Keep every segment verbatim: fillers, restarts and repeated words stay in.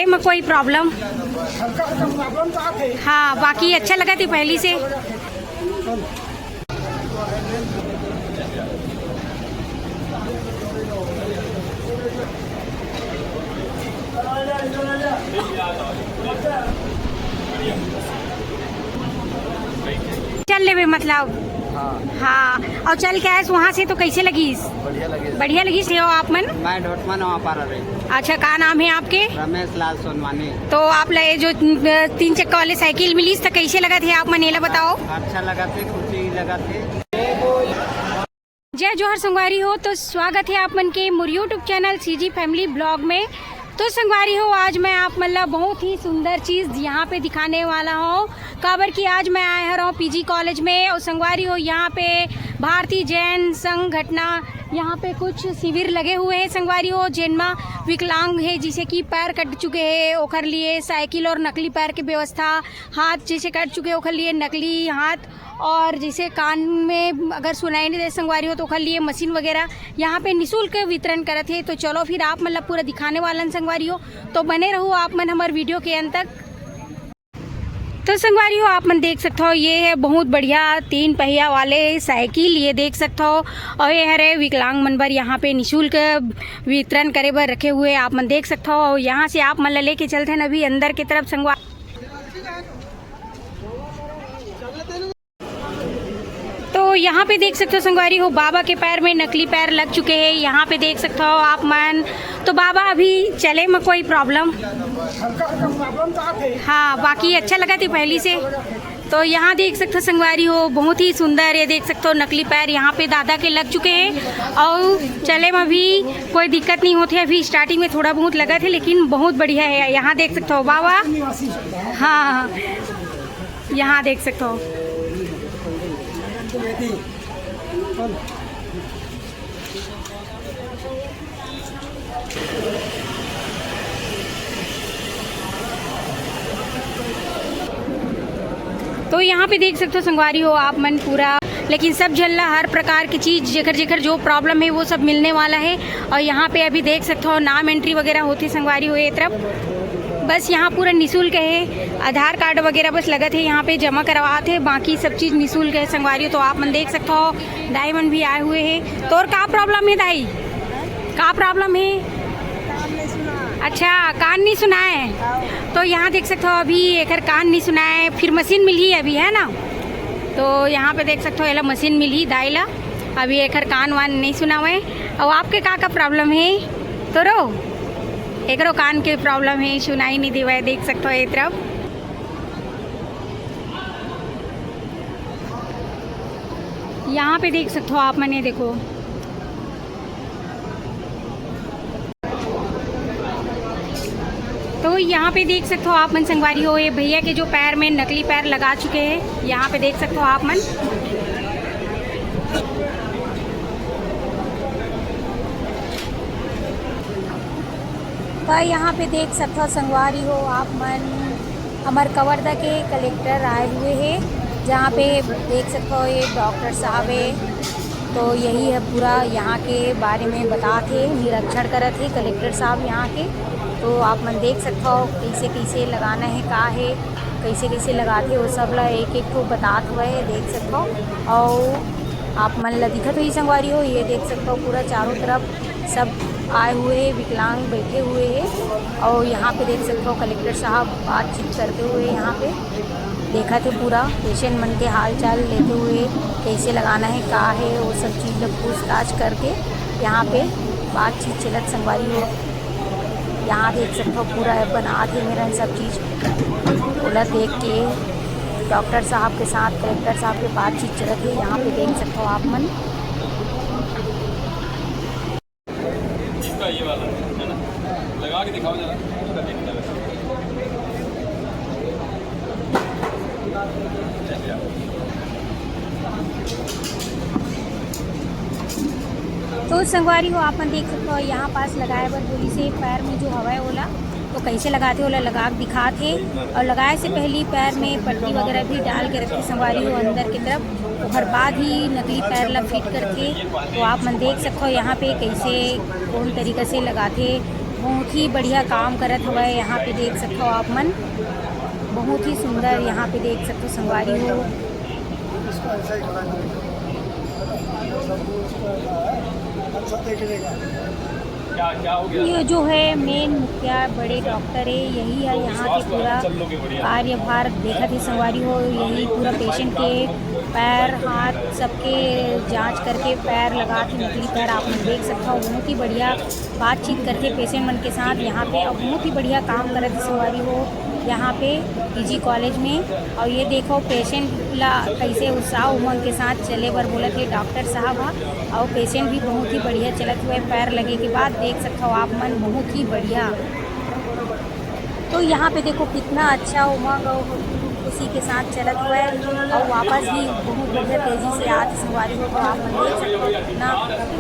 एमा कोई प्रॉब्लम? हल्का हल्का प्रॉब्लम तो आथे। हाँ, बाकी अच्छा लगथे पहली से। चल लेबे मतलब। हाँ। हाँ, अउ चल के आएस वहाँ से तो कैसे लगिस? बढ़िया लगिस। बढ़िया लगिस। हो आप मन? मैं ढोटमा नवापारा रही। अच्छा, का नाम है आपके? रमेश लाल सोनवानी। तो आप ला ये जो, अ, तीन चक्का वाले साइकिल मिलिस तो कैसे लगथे आप मन, एला बताओ। अच्छा लगथे, खुशी लगथे। जय जोहार संगवारी हो, तो स्वागत है आप मन के मोर YouTube channel CG Family Vlog में। तो संगवारी हो, आज मैं आप मन ला बहुत ही सुंदर चीज़ यहाँ पे दिखाने वाला हूँ, काबर कि आज मैं आए हरव PG कॉलेज में। और संगवारी हो, यहाँ पे भारतीय जैन संगठन, यहाँ पे कुछ शिविर लगे हुए हैं संगवारी हो, जेनमा विकलांग है, जिसे कि पैर कट चुके हैं, ओखर लिए साइकिल और नकली पैर के व्यवस्था, हाथ जैसे कट चुके हैं, ओखर लिए नकली हाथ, और जैसे कान में अगर सुनाई नहीं दे संगवारी हो, तो ओखर लिए मशीन वगैरह यहाँ पे निशुल्क वितरण करत हे। तो चलो फिर आप मन ला पूरा दिखाने वालन संगवारी हो, तो बने रहू आप मन हमर वीडियो के अंत तक। तो संगवारी हो, आप मन देख सकत हो, ये है बहुत बढ़िया तीन पहिया वाले साइकिल, ये देख सकत हो। और ये हरे विकलांग मन बर यहाँ पे निशुल्क वितरण करे बर रखे हुए, आप मन देख सकत हो। और यहाँ से आप मन ला लेके चलते हैं अभी अंदर की तरफ संगवारी। तो यहाँ पे देख सकते हो संगवारी हो, बाबा के पैर में नकली पैर लग चुके हैं। यहाँ पे देख सकते हो आप मन। तो बाबा अभी चले में कोई प्रॉब्लम? हल्का हल्का प्रॉब्लम तो आथे। हाँ, बाकी अच्छा लगथे पहली से। तो यहाँ देख सकते हो संगवारी हो, बहुत ही सुंदर, ये देख सकते हो नकली पैर यहाँ पे दादा के लग चुके हैं। और चले में भी कोई दिक्कत नहीं होती है, अभी स्टार्टिंग में थोड़ा बहुत लगथे, लेकिन बहुत बढ़िया है। यहाँ देख सकते हो बाबा, हाँ, यहाँ देख सकते हो। तो यहाँ पे देख सकते हो संगवारी हो आप मन पूरा, लेकिन सब झन ला हर प्रकार की चीज़, जेकर जेकर जो प्रॉब्लम है वो सब मिलने वाला है। और यहाँ पे अभी देख सकते हो नाम एंट्री वगैरह होती संगवारी हो ये तरफ। बस यहाँ पूरा निशुल्क है, आधार कार्ड वगैरह बस लगथे यहाँ पे जमा करवाथे, बाकी सब चीज़ निशुल्क है संगवारी हो। तो आप मन देख सकते हो दाई मन भी आए हुए हैं। तो और का प्रॉब्लम है दाई? का प्रॉब्लम है? अच्छा, कान नहीं सुनाए। तो यहाँ देख सकते हो अभी एकर कान नहीं सुनाए, फिर मशीन मिली अभी, है ना? तो यहाँ पे देख सकते हो एला मशीन मिली दाई ला, अभी एकर कान वान नहीं सुनावे। और आपके का का प्रॉब्लम है? तो रो, एकरो कान के प्रॉब्लम है, सुनाई नहीं देवे, देख सकते हो ये तरफ। यहाँ पे देख सकते हो आप मन, ये देखो। तो यहाँ पे देख सकते हो आप मन संगवारी हो, ये भैया के जो पैर में नकली पैर लगा चुके हैं, यहाँ पे देख सकते हो आप मन। तो यहाँ पे देख सकते हो संगवारी हो आप मन, हमर कवर्धा के कलेक्टर आए हुए हैं, जहाँ पे देख सकते हो ये डॉक्टर साहब है। तो यही है पूरा यहाँ के बारे में बतात हे, निरीक्षण करत हे कलेक्टर साहब यहाँ के। तो आप मन देख सकते हो कैसे कैसे लगाना है, का है, कैसे कैसे लगाते, वो सब ला एक एक ठो बतात हुआ है, देख सकते हो। और आप मन ला दिखत होही संगवारी हो, ये देख सकते हो पूरा चारों तरफ सब आए हुए हैं, विकलांग बैठे हुए हैं। और यहाँ पे देख सकते हो कलेक्टर साहब बातचीत करते हुए यहाँ पे देखा थे, पूरा पेशेंट मन के हाल चाल लेते हुए कैसे लगाना है, का है, वो सब चीज़ ला पूछताछ करके यहाँ पे बातचीत चलत संगवारी हो। यहाँ देख सकते हो पूरा बनात हे मेरन सब चीज़, ओला देख के डॉक्टर साहब के साथ कलेक्टर साहब के बातचीत चलत हे। यहाँ पे देख सकते हो आप मन। इसका ये वाला है ना, लगा के दिखाओ जरा, इसका देखने लगा। तो संगवारी हो, आप मन देख सकते हो, यहाँ पास लगाए बर बोली से पैर में जो हवा है ओला, तो कैसे लगाते ओला लगा के दिखात हे। और लगाए से पहली पैर में पट्टी वगैरह भी डाल के रखते संगवारी हो अंदर की तरफ, ओकर बाद ही नकली पैर ला फिट करथे। तो आप मन देख सकते हो यहाँ पे कैसे कौन तरीका से लगाथे। बहुत ही बढ़िया काम करत हवय। यहाँ पे देख सकथो आप मन, बहुत ही सुंदर। यहाँ पे देख सकथो संगवारी हो, ये जो है मेन मुखिया बड़े डॉक्टर है, यही है यहाँ के पूरा कार्यभार देखत हे संगवारी हो। यही पूरा पेशेंट के पैर हाथ सबके जांच करके पैर लगा के नकली पैर आप मन देख सकथो। बहुत ही बढ़िया बातचीत करथे पेशेंट मन के साथ यहाँ पे, और बहुत ही बढ़िया काम करत हे संगवारी हो यहाँ पे पीजी कॉलेज में। और ये देखो पेशेंट ला कैसे उत्साह उमंग के साथ चले बर बोलत हे डॉक्टर साहब ह। और पेशेंट भी बहुत ही बढ़िया चलत हुए पैर लगे के बाद देख सकथो आप मन, बहुत ही बढ़िया। तो यहाँ पे देखो कितना अच्छा उमंग और खुशी के साथ चलत हुआ है, और वापस भी बहुत बढ़िया तेजी से आज संगवारी हो। तो आप मन देख सकते हो कितना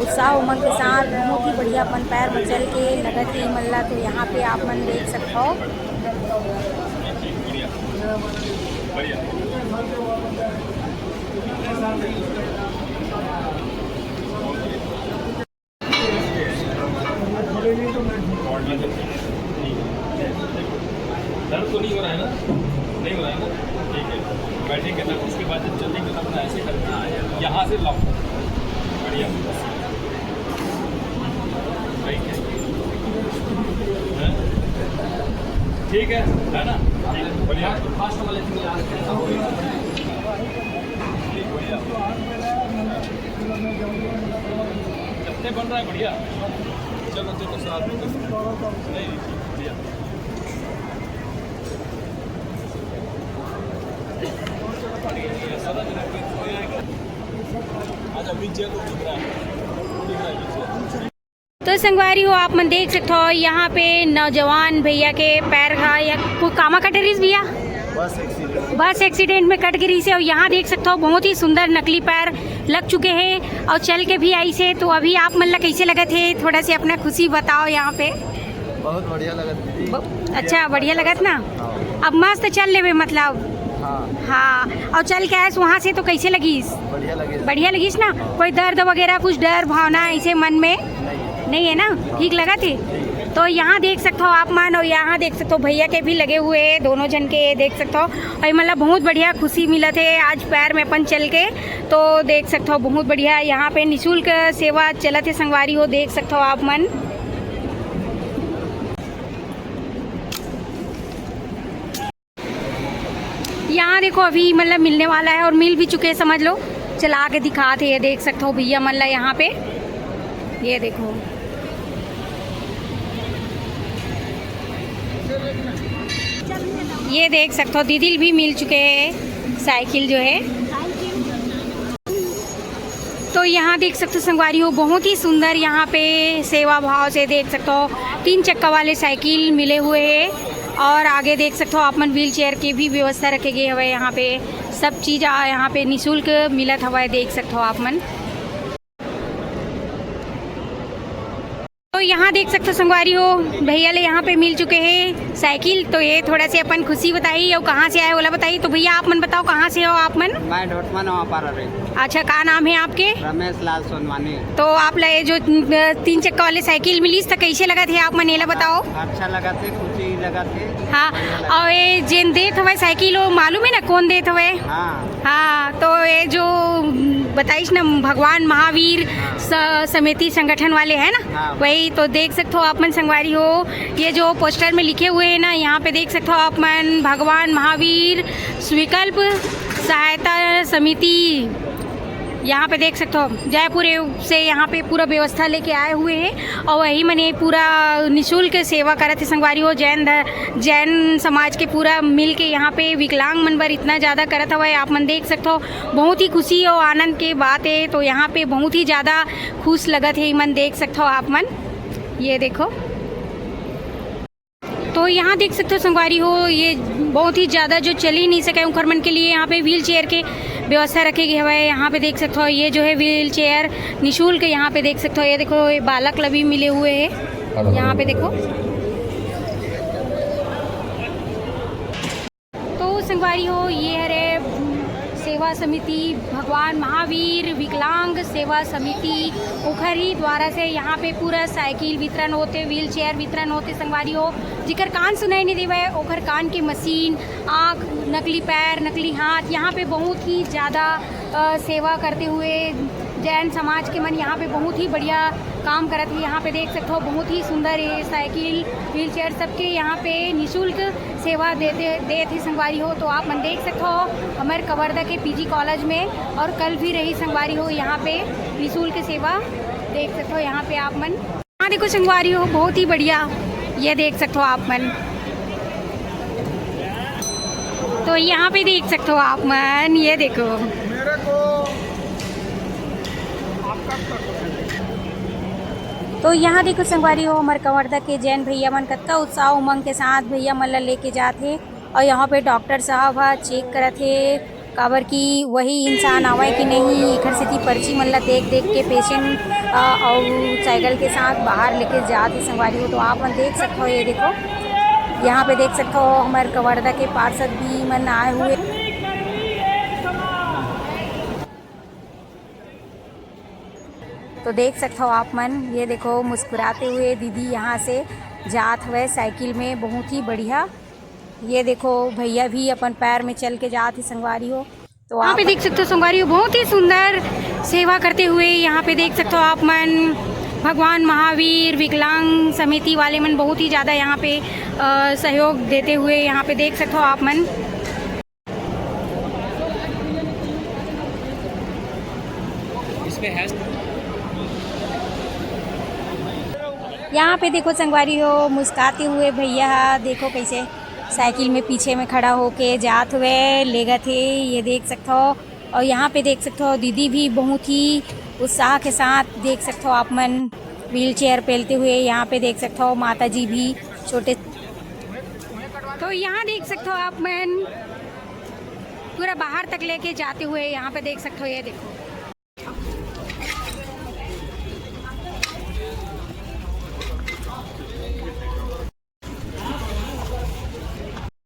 उत्साह उमंग के साथ बहुत ही बढ़िया अपन पैर में चल के लगत है मन ला। तो यहाँ पे आप मन देख सकते हो। दर्द तो नहीं हो रहा है ना? नहीं हो रहा है ना? ठीक है, बैठेंगे ना, उसके बाद जब चलेंगे तो अपना ऐसे करके यहाँ से लाओ। बढ़िया। राइट है। हैं? ठीक है, है ना? बढ़िया। फास्ट वाले थी। बढ़िया। कितने बन रहा है? बढ़िया। चलो, चलो, साथ में। नहीं, बढ़िया। आज अभी चलो, दिख रहा है। दिख रहा है पीछे। तो संगवारी हो, आप मन देख सकथो, यहाँ पे नौजवान भैया के पैर हा या को कामा कट रहिस भैया, बस एक्सीडेंट। बस एक्सीडेंट में कट गिरिस हे। और यहाँ देख सकथो, बहुत ही सुंदर नकली पैर लग चुके हैं और चल के भी आइस हे। तो अभी आप मन ला कैसे लगत हे, थोड़ा से अपना खुशी बताओ यहाँ पे। बहुत बढ़िया लगत दीदी। ब-, अच्छा, बढ़िया लगत ना? हाँ। अब मस्त चल लेबे मतलब। हाँ। हाँ, और चल के आइस वहाँ से तो कैसे लगिस? बढ़िया लगे। बढ़िया लगिस ना? हाँ। कोई दर्द वगैरह, कुछ डर भावना ऐसे मन में? नहीं। नहीं है ना? ठीक लगत हे? तो यहाँ देख सकथो आप मन, और यहाँ देख सकथो भैया के भी लगे हुए हैं, दोनों जन के देख सकथो। और मतलब बहुत बढ़िया खुशी मिलत हे आज पैर में अपन चल के। तो देख सकथो बहुत बढ़िया यहाँ पे निशुल्क सेवा चलत हे संगवारी हो, देख सकथो आप मन। यहाँ देखो, अभी मतलब मिलने वाला है और मिल भी चुके हैं, समझ लो। चला के दिखात हे, ये देख सकथो भैया मन ला यहाँ पे, ये देखो, ये देख सकथो दीदी भी मिल चुके हैं साइकिल जो है। तो यहाँ देख सकथो संगवारी हो, बहुत ही सुंदर यहाँ पे सेवा भाव से देख सकथो तीन चक्का वाले साइकिल मिले हुए हैं। और आगे देख सकथो आप मन व्हील चेयर के भी व्यवस्था रखे गए हवे। यहाँ पे सब चीज आ, यहाँ पे निशुल्क मिलत हवय, देख सकथो आप मन। तो यहाँ देख सकथो संगवारी हो, भैया ले यहाँ पे मिल चुके हैं साइकिल। तो ये थोड़ा से अपन खुशी बताई और कहाँ से आए ओला बताई। तो भैया आप मन बताओ, कहाँ से हो आप मन? मैं ढोटमा नवापारा रे। अच्छा, का नाम है आपके? रमेश लाल सोनवानी। तो आप ला ये जो, अ, तीन चक्का वाले साइकिल मिलिस, तो कैसे लगत हे आप मन, एला बताओ। अच्छा लगत हे, खुशी लगत हे। हाँ, बढ़िया लगत हे। और ये जेन देत हवय साइकिल, वो मालूम है ना कौन देत हवय? हाँ। हाँ, तो ये जो बताइस ना भगवान महावीर हाँ। स-, समिति संगठन वाले हैं ना, हाँ। वही तो देख सकथो आप मन संगवारी हो, ये जो पोस्टर में लिखे हुए हैं ना, यहाँ पे देख सकथो आप मन भगवान महावीर विकल्प सहायता समिति, यहाँ पे देख सकथो जयपुर से यहाँ पे पूरा व्यवस्था लेके आए हुए हैं। और वही मने पूरा निशुल्क सेवा करत हे संगवारी हो। जैन ध-, जैन समाज के पूरा मिल के यहाँ पे विकलांग मन बर इतना ज़्यादा करत हवय, आप मन देख सकथो। बहुत ही खुशी और आनंद के बात है। तो यहाँ पे बहुत ही ज़्यादा खुश लगत हे मन, देख सकथो आप मन, ये देखो। तो यहाँ देख सकते हो संगवारी हो, ये बहुत ही ज़्यादा जो चल ही नहीं सके उनकर मन के लिए यहाँ पे व्हील चेयर के व्यवस्था रखे गए हुए हैं। यहाँ पे देख सकते हो ये जो है व्हील चेयर निशुल्क, यहाँ पे देख सकते हो, ये देखो ये बालक लभी मिले हुए हैं। यहाँ पे देखो, तो संगवारी हो ये हरे सेवा समिति, भगवान महावीर विकलांग सेवा समिति, ओखर ही द्वारा से यहाँ पे पूरा साइकिल वितरण होथे, व्हील चेयर वितरण होथे संगवारी हो। जिकर कान सुनाई नहीं देवय, ओखर कान के मशीन, आँख, नकली पैर, नकली हाथ, यहाँ पे बहुत ही ज़्यादा अ, सेवा करते हुए जैन समाज के मन यहाँ पे बहुत ही बढ़िया काम करत हे। यहाँ पे देख सकते हो, बहुत ही सुंदर ये साइकिल, व्हील चेयर, सबके यहाँ पे निशुल्क सेवा देते देत हे संगवारी हो। तो आप मन देख सकते हो, हमर कवर्धा के पीजी कॉलेज में और कल भी रही संगवारी हो यहाँ पे निशुल्क सेवा। देख सकते हो यहाँ पे आप मन, यहाँ देखो संगवारी हो, बहुत ही बढ़िया, ये देख सकते हो आप मन। तो यहाँ पे देख सकते हो आप मन, ये देखो। मेरे को आपका तो यहाँ देखो संगवारी हो, हमर कवर्धा के जैन भैया मन कतका उत्साह उमंग के साथ भैया मन ला लेके जात हे। और यहाँ पे डॉक्टर साहब ह चेक करत हे, काबर कि वही इंसान आवय कि नहीं, एखर सेती पर्ची मन ला देख देख के पेशेंट अउ साइकिल के साथ बाहर लेके जात हे संगवारी हो। तो आप मन देख सकते हो, ये देखो, यहाँ पे देख सकते हो, हमर कवर्धा के पार्षद भी मन आए हुए। तो देख सकते हो आप मन, ये देखो, मुस्कुराते हुए दीदी यहाँ से जात हवय साइकिल में, बहुत ही बढ़िया। ये देखो, भैया भी अपन पैर में चल के जात हे संगवारी हो। तो यहाँ आप पे देख सकते हो संगवारी हो, बहुत ही सुंदर सेवा करते हुए यहाँ पे देख सकते हो आप मन। भगवान महावीर विकलांग समिति वाले मन बहुत ही ज़्यादा यहाँ पे अ, सहयोग देते हुए यहाँ पे देख सकते हो आप मन। इसमें है। यहाँ पे देखो संगवारी हो, मुस्काते हुए भैया ह, देखो कैसे साइकिल में पीछे में खड़ा होके जात हुए लेगत हे, ये देख सकते हो। और यहाँ पे देख सकते हो, दीदी भी बहुत ही उत्साह के साथ देख सकते हो आप मन, व्हील चेयर पेलते हुए। यहाँ पे देख सकते हो, माता जी भी छोटे। तो यहाँ देख सकते हो आप मन, पूरा बाहर तक लेके जाते हुए। यहाँ पे देख सकते हो, ये देखो।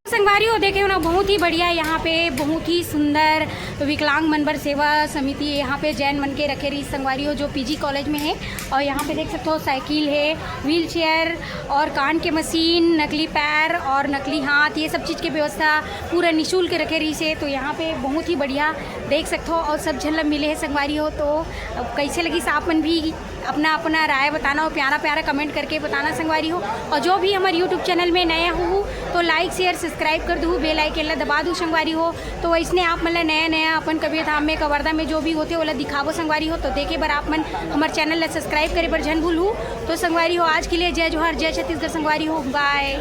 संगवारी हो, देखे हो ना, बहुत ही बढ़िया, यहाँ पे बहुत ही सुंदर विकलांग मन बर सेवा समिति यहाँ पे जैन मन के रखे रही संगवारी हो, जो पीजी कॉलेज में है। और यहाँ पे देख सकते हो, साइकिल है, व्हील चेयर और कान के मशीन, नकली पैर और नकली हाथ, ये सब चीज़ के व्यवस्था पूरा निशुल्क रखे रही से। तो यहाँ पे बहुत ही बढ़िया देख सकते हो। और सब झन ला मिले है संगवारी हो। तो अब कैसे लगी आप मन भी अपना अपना राय बताना और प्यारा प्यारा कमेंट करके बताना संगवारी हो। और जो भी हमारे यूट्यूब चैनल में नया हो तो लाइक शेयर सब्सक्राइब कर दू, बेल आइकन ला दबा दू संगवारी हो। तो वैसने आप मन ला नया नया अपन कबीरधाम में, कवर्धा में जो भी होते, ओला दिखाबो संगवारी हो। तो देखे बर आप मन हमारे चैनल ला सब्सक्राइब करे बर झन भूलू। तो संगवारी हो, आज के लिए जय जोहार, जय छत्तीसगढ़ संगवारी हो, बाय।